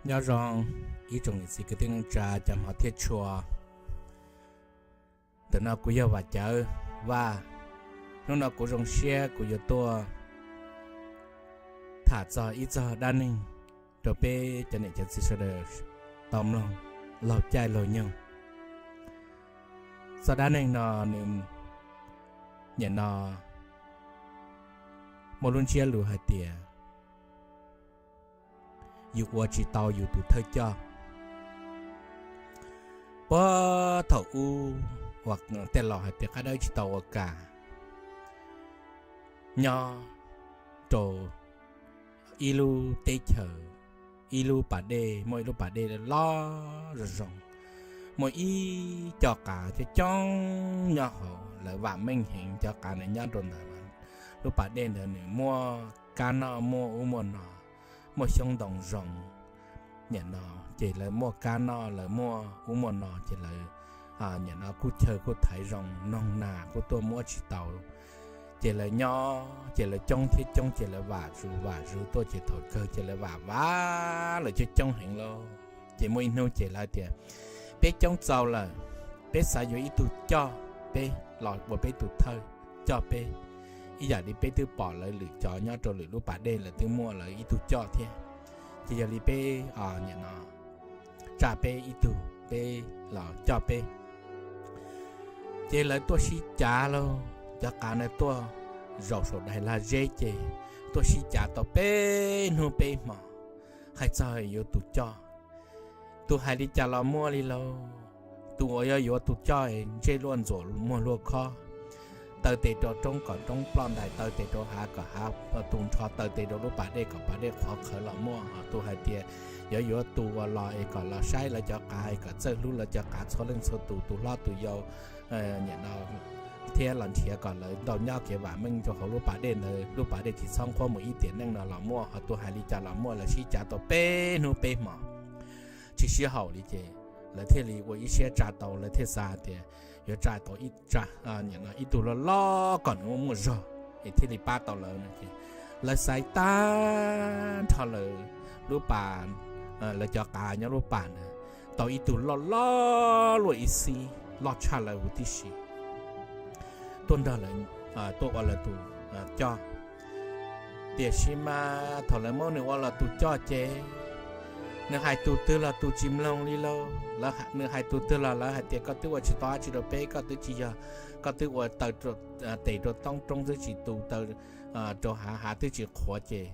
Nyob zoo ib tsoom niam txiv kwv tij neej tsa cov hmov thiab tshua. Ntawm no kuv yog Vam Cawv Vaj. Hnub no kuv zoo siab kuv yuav tuaj tham txog ib txog dab neeg rau peb cov niam cov txiv sawv daws tau mloog laug caij laug nyoog. Txoj dab neeg no nws, nim no muaj lub ntsiab lus hais tias yus ua tsis tau yus tus thawj coj. Puag thaum ub uas tej laus hais tias qab dawb tsis tau ua kas, nyob rau ib lub teb chaws, ib lub pas dej, muaj ib lub pas dej loj zoo zoo, muaj ib co qav coob coob nyob hauv, lawv vam meej heev. Cov qav ntawd nyob rau ntawd, lub pas dej ntawd nws muaj kab noj, muaj ub muaj no, muaj xyoob ntoo zoo. Nim no ces lawv muaj kab noj, lawv muaj ub muaj no ces lawv, nim no kuj chaw kuj thaiv zoo, noog nas kuj tuaj muab tsis tau. Ces lawv nyob ces lawv coob thiab coob ces lawv vam zus vam zus tuaj ces thaum kawg ces lawv vam vam lawv coob coob heev lauj. Ces muaj ib hnub ces lawv tias, peb coob txaus lawm, peb xav yuav ib tug coj peb los ua peb tus thawj, coj peb, ib yam li peb twb pom lawv lwm cov nyob rau lwm lub pas dej lawv twb muaj lawv ib tug coj thiab. Ces yog li peb, nim no tsa peb ib tug peb los coj peb. Ces lawv tuaj sib cav lauj, cov qav na tuaj zaum saum daim lag zeb ces tuaj sib cav tau peb hnub peb hmo, hais txog yuav tus coj. Tus hais li cas los muaj li lauj. Tus uas yog yuav tus coj ntsej luaj ntxuam muag luaj khob, taw tes rau roob kom roob ploj ntais, taw tes rau hav kom hav tu nrho, taw tes rau lub pas dej kom pas dej qhuav qhawv los muaj. Ho tus hais tias yuav yuav tus uas los es kom los saib lawv cov qav, kom txawj hlub lawv cov qav txhua leej txhua tus, tus hlob tus yau, nim no thiab los nrhiav kom lawv tau nyob kev vam meej rau hauv lub pas dej ntawd, lub pas dej tsis txhob nqhuab mus ib tiam neej no los muaj. Ho tus hais li cas los muaj. Lawv sib cav tau peb hnub peb hmo tsis sib haum li ces lawv thiaj li ua ib siab tsa tau, lawv thiaj xav tias yuav tsa tau ib tug loj loj kom nws muaj muaj zog es thiaj li pab tau lawv no ces lawv xaiv tag nrho lawv lub pas, lawv cov qav nyob lub pas ntawd tau ib tug loj loj luaj ib xib, loj tshaj lawv huv tib si, tuaj nrog lawv, tuaj ua lawv tus coj. Tiam sis mas thaum lawv muab nws ua los tus coj ces nws hais tus twg los tus tsis mloog li lauj. Nws hais tus twg los lawv hais tias koj twb ua tsis tau dab tsi rau peb, koj twb tsis yog, koj twb ua taw tes rau toob, roob twb tsis tu, taw rau hav, hav twb tsis qhuav ces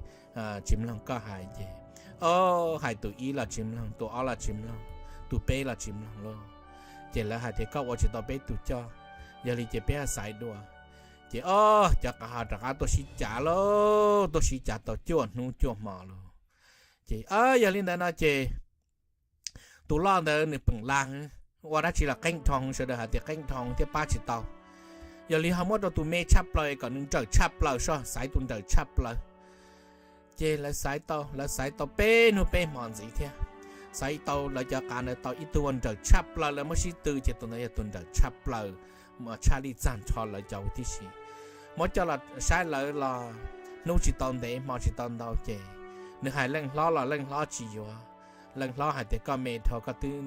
tsis mloog koj hais ces, o, hais tus ib los tsis mloog, tus ob los tsis mloog, tus peb los tsis mloog lauj. Ces lawv hais tias koj ua tsis tau peb tus coj, yog li ces peb xaiv dua. Ces o, cov qav ho rov qab tuaj sib cav lauj, tuaj sib cav tau cuaj hnub cuaj hmo lauj. Ces yog li ntawd no ces tus loj ntawd nws peem la, ua dab tsi los qeeb dhau, sawv daws hais tias qeeb dhau thiab pab tsis tau. Yog li ho muab rau tus me tshaj plaws kom nws nrawm tshaj plaws soj, xaiv tus nrawm tshaj plaws. Ces lawv xaiv tau, lawv xaiv tau peb hnub peb hmo ntxiv thiab. Xaiv tau lawv cov qav ntawd tau ib tug uas nrawm tshaj plaws, lawv muab sib tw ces tus ntawd yog tus nrawm tshaj plaws, tshaj lij txag nrho lawv cov huv tib si. Muab coj los saib lawv los hnub tsis tau ntev hmo tsis tau ntau ces nws hais leej hlob los leej hlob tsis yuav. Leej hlob hais tias koj me dhau, koj twb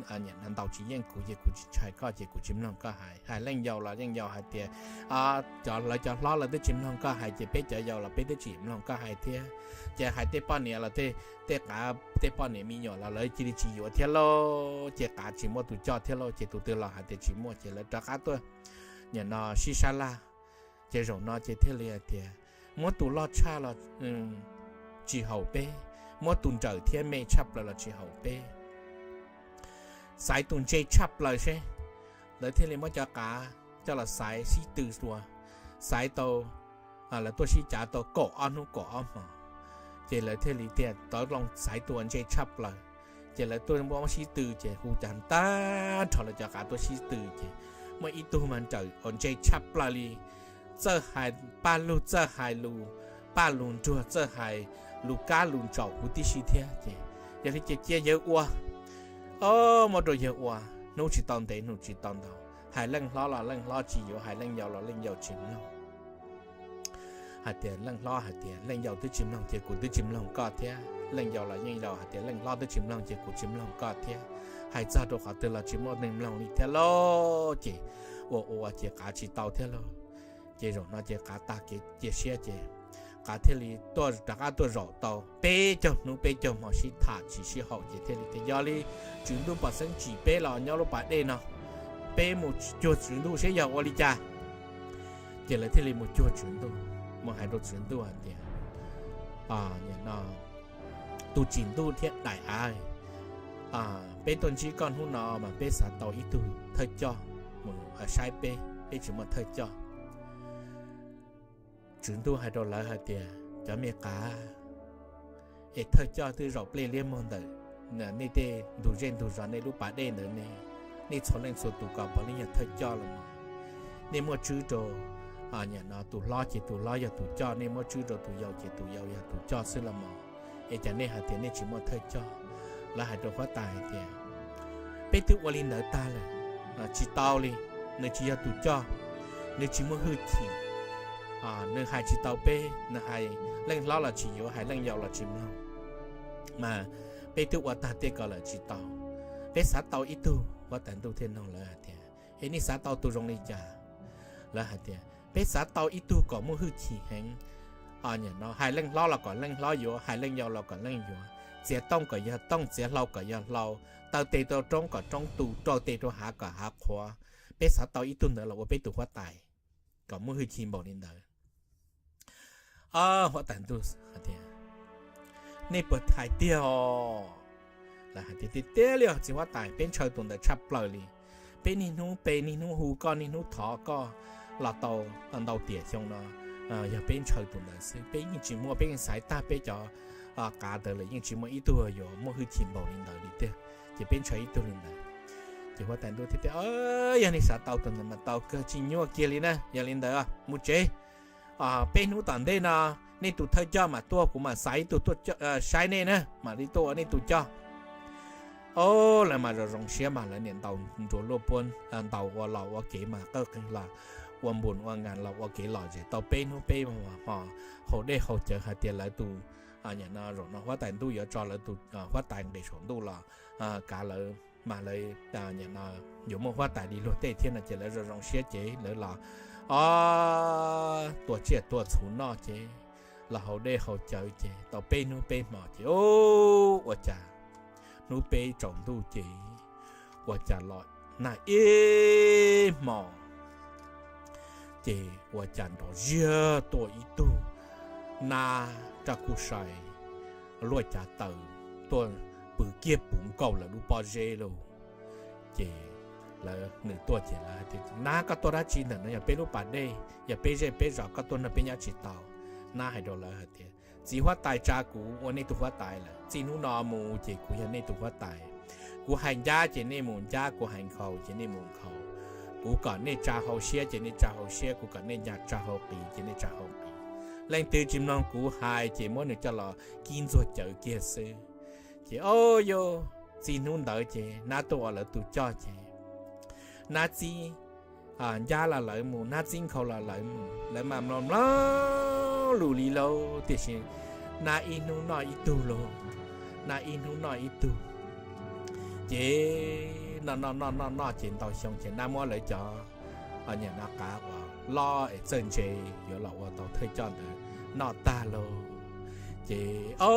ntaus tsis yeej kuv ces kuv tsis ntshai koj ces kuv tsis mloog koj hais. Hais leej yau los leej yau hais tias lawv cov hlob lawv twb tsis mloog koj hais ces peb cov yau los peb twb tsis mloog koj hais thiab. Ces hais tej poj niam los tej qav, tej poj niam me nyuam los lawv cia li tsis yuav thiab lauj, ces qav tsis muaj tus coj thiab lauj, ces tus twg los hais tias tsis muaj ces lawv rov qab tuaj nim no sib sab laj. Ces zaum no ces thiaj li hais tias muab tus loj tshaj los tsis haum peb, muab tus nrawm thiab me tshaj plaws los tsis haum peb, xaiv tus ntse tshaj plaws seb. Lawv thiaj li muab cov qav coj los xaiv sib tw dua, xaiv tau, lawv tuaj sib cav tau kaum ob hnub kaum ob hmo, ces lawv thiaj li tias tov loo xaiv tus uas ntse tshaj plaws. Ces lawv tuaj muab sib tw ces hu cas tag nrho lawv cov qav tuaj sib tw ces muaj ib tug mas nrawm uas ntse tshaj plaws li, txawj hais paj lug, txawj hais lus paj lus nruag, txawj hais lus kab lus ntsaum huv tib si thiab. Ces yog li ces cia yawg ua, o, muab rau yawg ua, hnub tsis tau ntev hnub tsis tau ntau, hais leej hlob los leej hlob tsis yuav, hais leej yau los leej yau tsis mloog. hais tias, leej hlob hais tias, leej yau twb tsis mloog ces kuv twb tsis mloog koj thiab. Leej yau los yeej yau hais tias, leej hlob twb tsis mloog ces kuv tsis mloog koj thiab. Hais txog rau qhov twg los tsis muaj neeg mloog li thiab lauj. Ces ua ua ces qav tsis tau thiab lauj. Ces zaum no ces qav tag kev cia siab ces qav thiaj li tuaj rov qab tuaj zaum tau peb caug hnub peb caug hmo sib tham tsis sib haum ces thiaj li tias, yog li tswv ntuj pom xeeb tsim peb los nyob lub pas dej no, peb mus cuag tswv ntuj seb yog ua li cas. Ces lawv thiaj li mus cuag tswv ntuj, mus hais rau tswv ntuj hais tias, tus tsim ntuj thiab daim av, peb tuaj ntsib koj hnub no mas peb xav tau ib tug thawj coj mus saib peb, peb tsis muaj thawj coj. Tswv ntuj hais rau lawv hais tias, cov me qav, es thawj coj twb zaum plej liab muag ntawm nej tej ntug zej ntug zos nej lub pas dej ntawd ne, nej txhua leej txhua tus kom puav leej yog thawj coj los mas. Nej muaj tswb rau, nim no tus hlob ces tus hlob yog tus coj, nej muaj tswb rau tus yau ces tus yau yog tus coj xwb los mas. Es cas nej hais tias nej tsis muaj thawj coj? Lawv hais rau huab tais hais tias, peb twb ua li ntawd tag lawm, tsis tau li. Nws tsis yog tus coj, nws tsis muaj hwj chim, nws hais tsis tau peb, nws hais leej hlob los tsis yuav, hais leej yau los tsis mloog, mas peb twb ua tag tej ko lawm tsis tau. Peb xav tau ib tug. Huab tais ntuj thiaj nug lawv hais tias, es nej xav tau tus zoo li cas? Lawv hais tias, peb xav tau ib tug kom muaj hwj chim heev, hais leej hlob los kom leej hlob yuav, hais leej yau los kom leej yuav, txiav tooj kom yog tooj, txiav hlau kom yog hlau, taw tes rau roob kom roob tu, rau tes rau hav kom hav qhuav. Peb xav tau ib tug ntawd los ua peb tus huab tais, kom muaj hwj chim npaum li ntawd. Huab tais ntuj tias, nej puas hais tiag os? Lawv hais tias, tiag tiag li os txiv huab tais, peb ntshaw tus ntawd tshaj plaws li. Peb niaj hnub pe niaj hnub hu koj niaj hnub thov koj los tau ntau tiam xyoo no, yog peb ntshaw tus ntawd xwb, peb yeej tsis muaj, peb yeej xaiv tag peb cov qav ntawd lawm yeej tsis muaj ib tug yuav muaj hwj chim npaum li ntawd li tiag, ces peb ntshaw ib tug li ntawd. Ces huab tais ntuj thiaj tias, yog nej xav tau tus ntawd mas tau kawg, tsis nyuaj kiag li na. Yog li ntawd mus tsev, peb hnub tom ntej no nej tus thawj coj mam tuaj, kuv mam xaiv ib tug tuaj saib nej na, mam li tuaj ua nej tus coj. Lawv mas zoo zoo siab mas lawv niam ntaus nruas luaj puab, ntaus ua los ua kev mas qawj qeeg los ua npus ua ngas los ua kev lom zem tau peb hnub peb hmo, haus dej haus cawv hais tias lawv tus, zaum no huab tais ntuj yuav tso lawv tus huab tais nqis saum ntuj los kav lawv mas lawv yuav muaj huab tais li luag tej thiab no ces lawv zoo zoo siab ces lawv los tua tsiaj tua txhu noj ces los haus dej haus cawv ces tau peb hnub peb hmo ces ua cas hnub peb tsaus ntuj ces ua cas los nag ib hmo ces ua cas nrov ziag tuaj ib tug nab raj kuj sai luaj cav taws tuaj pw kiag puv nkaus lawv lub pob zeb lauj. Ces lawv, nws tuaj ces lawv tias, nab, koj tuaj dab tsi ntawm no? Yog peb lub pas dej, yog peb zej peb zos, koj tuaj no peb nyob tsis tau. Nab hais rau lawv hais tias, txiv huab tais tsa kuv ua nej tus huab tais lawm, txij hnub no mus ces kuv yog nej tus huab tais. Kuv hais ncab ces nej mus ncab, kuv hais nkhaus ces nej mus nkhaus. Kuv kom nej tsa hauv siab ces nej tsa hauv siab, kuv kom nej tsa hauv qis ces nej tsa hauv qis. Leej twg tsis mloog kuv hais ces muab nws coj los kib ntxuag cawv kiag xwb. Ces o, yuj, txij hnub ntawd ces nab tuaj ua lawv tus coj ces nab txib ncab los lawv mus, nab txib nkhaus los lawv mus, lawv mas mloog mloog lus li lauj. Tiam sis nab ib hnub noj ib tug lauj, nab ib hnub noj ib tug. Ces noj noj noj noj noj ces ntau xyoo ces nab muab lawv cov, nyiam no qav uas loj es txawj ntse yuav los ua tau thawj coj ntawd noj tag lauj. Ces o,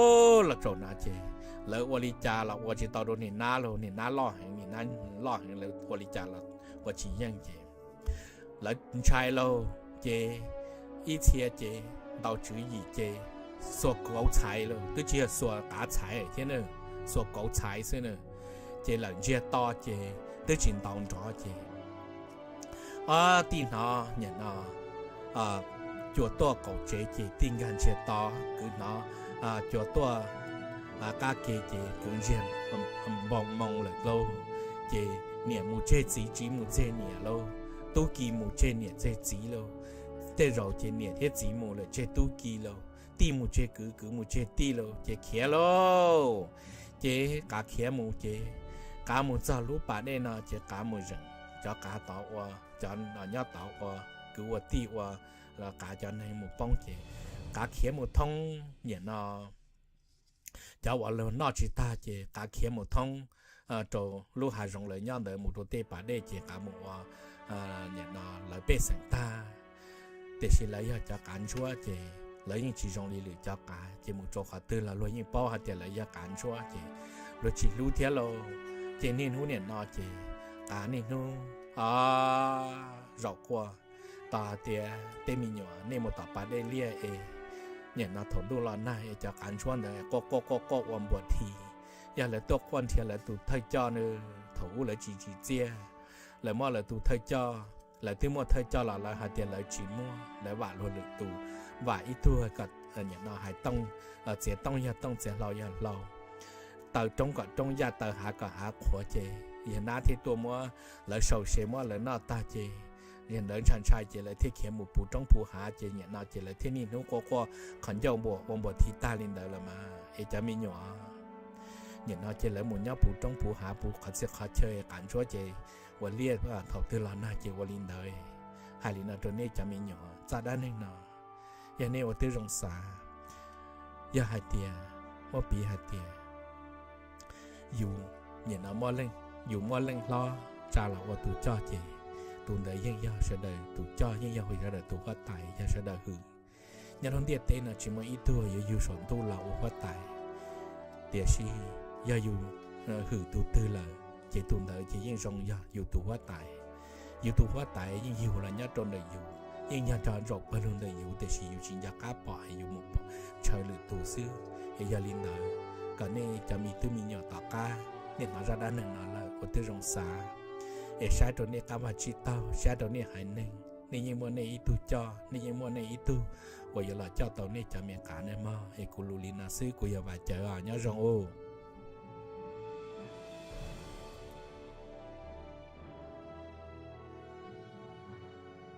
los tsaum na ces lawv ua li cas los ua tsis tau rau niam nab lauj, niam nab loj heev, niam nab loj heev, lawv ua li cas los ua tsis yeej ces lawv ntshai lauj. Ces ib txhia ces ntaus tswv yim ces xuas kauv txhais lauj, twb tsis yog xuas qav txhais thiab na, xuas kauv txhais xwb na. Ces lawm ntsiag to ces twb tsis ntaus nrov ces o, tij hnov nyiam no cua tuaj qaum tsev ces tij nkag ntsiag to, kwv hnov cua tuaj qab ke ces kwv ntsiag npoo moo lawm lauj. Ces niam mus tseg txiv, txiv mus tseg niam lauj, tub ki mus tseg niam tseg txiv lauj. Tej zaum ces niam thiab txiv mus lawm tseg tub ki lauj, tij mus tseg kwv, kwv mus tseg tij lauj, ces khiav lauj. Ces qav khiav mus ces qav mus txog lub pas dej no ces qav mus zeem cov qav tod ua, cov nyob tod ua kwv ua tij ua qav cov neeg mus poob ces qav khiav mus thoob nim no cov uas luag noj tsis tag ces qav khiav mus thoob rau lub hav zoov lawv nyob ntawd mus rau tej pas dej ces qav mus ua nim no lawv pej xeem tag. Tiam sis lawv yog cov qav ntsuab ces lawv yeej tsis zoo li lwm cov qav ces mus rau qhov twg los luag yeej paub hais tias lawv yog qav ntsuab ces luag tsis hlub thiab lauj. Ces niaj hnub nim no ces qav niaj hnub zaum quaj tos hais tias tej me nyuam nej mus tom pas dej liaj es nim no thaum ntuj los nag es cov qav ntsuab ntawd quaj quaj quaj quaj ua npuas thi. Yog lawv tuaj quaj nrhiav lawv tus thawj coj na, thaum ub lawv tsis tsim txiaj, lawv muab lawv tus thawj coj, lawv twb muaj thawj coj los lawv hais tias lawv tsis muaj, lawv vam luag lwm tus, vam ib tug kom nim no hais tooj, txiav tooj yog tooj txiav hlau yog hlau, taw roob kom roob yaj taw hav kom hav qhuav ces yawg nab thiaj tuaj muab lawv sau se muab lawv noj tag ces yog ntawd ntshai ntshai ces lawv thiaj khiav mus puv roob puv hav ces nim no ces lawv thiaj niaj hnub quaj quaj qhov ncauj npuas ua npuas thi tag li ntawd lawm mas es cov me nyuam nim no ces lawv mus nyob puv roob puv hav puv qhov txhia qhov chaw qav ntsuab ces ua liaj thaum twg los nag ces ua li ntawd. Hais li no rau nej cov me nyuam txoj dab neeg no, yog nej ua tib zoo xav, yog hais tias muab piv hais tias yus nim no yus muaj leej hlob tsa los ua tus coj ces tus ntawd yeej yog sawv daws tus coj, yeej yog sawv daws tus huab tais, yog sawv daws hwm. Nyob lub ntiaj teb no tsis muaj ib tug yuav yug saum ntuj los ua huab tais, tiam sis yog yus hwm tus twg lawm ces tus ntawd ces yeej zoo yog yus tus huab tais. Yus tus huab tais yeej yug los nyob rau ntawm yus, yeej yog nrog zaum pawg lug ntawm yus, tiam sis yus tsis nco qab pom es yus mus ntshaw lwm tus xwb. Es yog li ntawd, kom nej cov me tub me nyuam tom qab nej hnov zaj dab neeg no lawm ua tib zoo xav es saib rau nej qab vaj tsib taug, saib rau nej haiv neeg. Nej yeej muaj nej ib tug coj, nej yeej muaj nej ib tug uas yuav los coj tau nej cov me qav nej mog. Es kuv lus li no xwb, kuv yog Vam Cawv os, nyob zoo u.